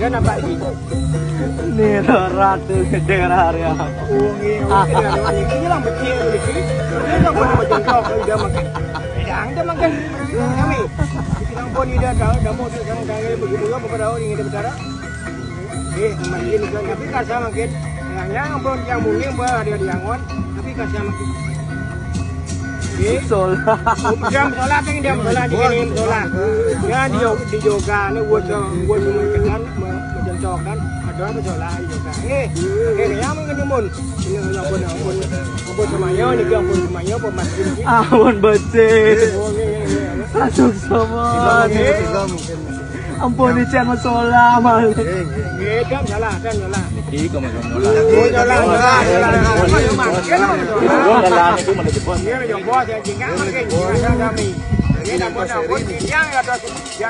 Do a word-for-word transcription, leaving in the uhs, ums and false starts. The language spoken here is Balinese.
Dia nampak lagi. Ni ratu kejar hari apa? Oh, ni. Ini lah betul ni. Dia tak boleh macam kau kalau dia makan. Dia makan. Kami. Kita pun ni dah dah dah mau sekarang dah begitu apa pada orang yang kita bicara. Eh, makin kan tapi kan sama kan. Yang yang pun yang mungkin ada di Yangon, tapi kan sama kan. Sola. Dia sola kan dia sola di sini sola. Ya di di yoga ni buat buat mengenal mencontohkan ada apa sola yoga. Eh, kayak yang mengenal pun. Ini pun pun pun semaya ni dia pun semaya pun masih. Ampun betul. Masuk semua. Ampun ni cang sola mal. Eh, dia salah kan salah. Niki kau macam mula. Oh, salah salah. Dia yang bos yang tinggal makin kami. Dia dah pun pun yang ada yang